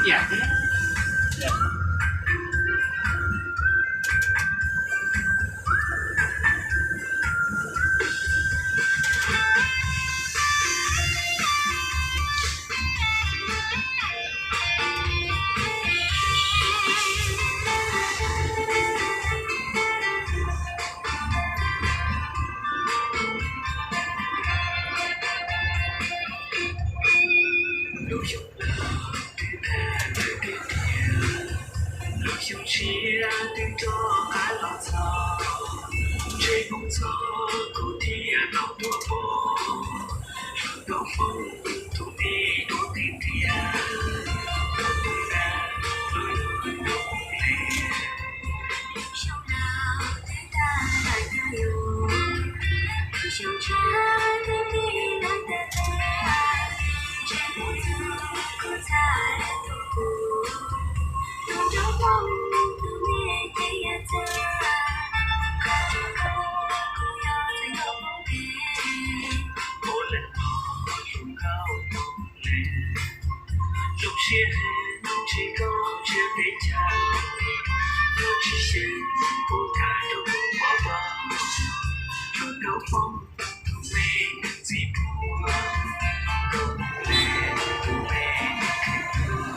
Tiag. Lub xyoo tshiab twb rov qab los txog, ntsej muag txog kuv thiaj tau tuaj pom. Rau hmoov tus me dua tiag tiag, rau hmoov na, rau hmoov na. Xyoo no twb tag lawm nyuag yus, xyoo tshiab twb tig lawm tiag tiag. Ntsej muag txog kuv thiaj tuaj pom. Rau hmoov tus me tiag tiag, rau hmoov kuv yog txawm tau pom. Ua lawm los zoo nkauj zoo siab, tsis koj tsis peb caug, koj tsis xyeej kuv tham rau kuv pom pom. Rau hmoov tus me ntxim hlub, rau hmoov tus me ntxim hlub.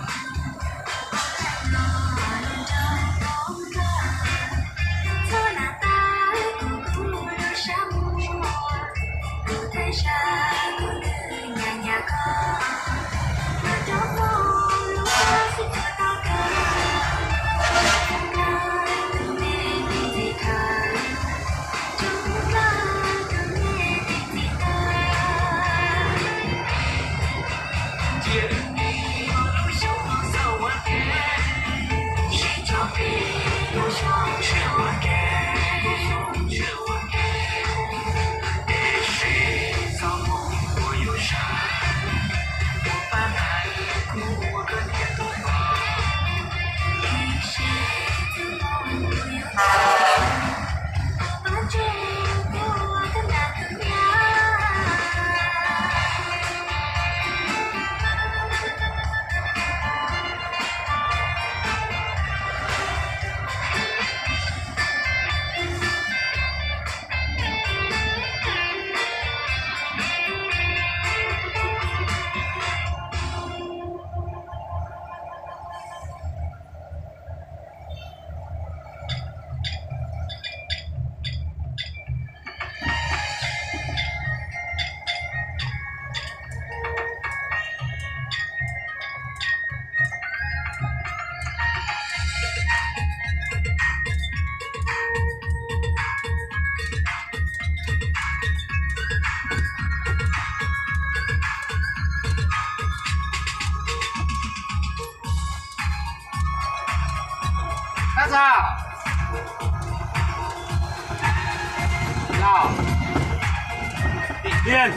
Tab txog los tim tiag.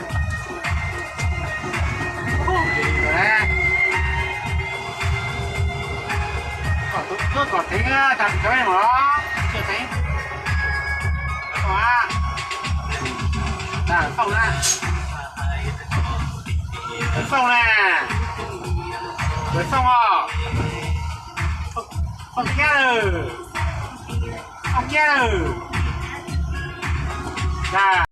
Kom tus tuaj kom teev tag cov mos los cia teev. Fooj na, fooj na, fooj os, fooj kiag lawm, fooj kiag lawm.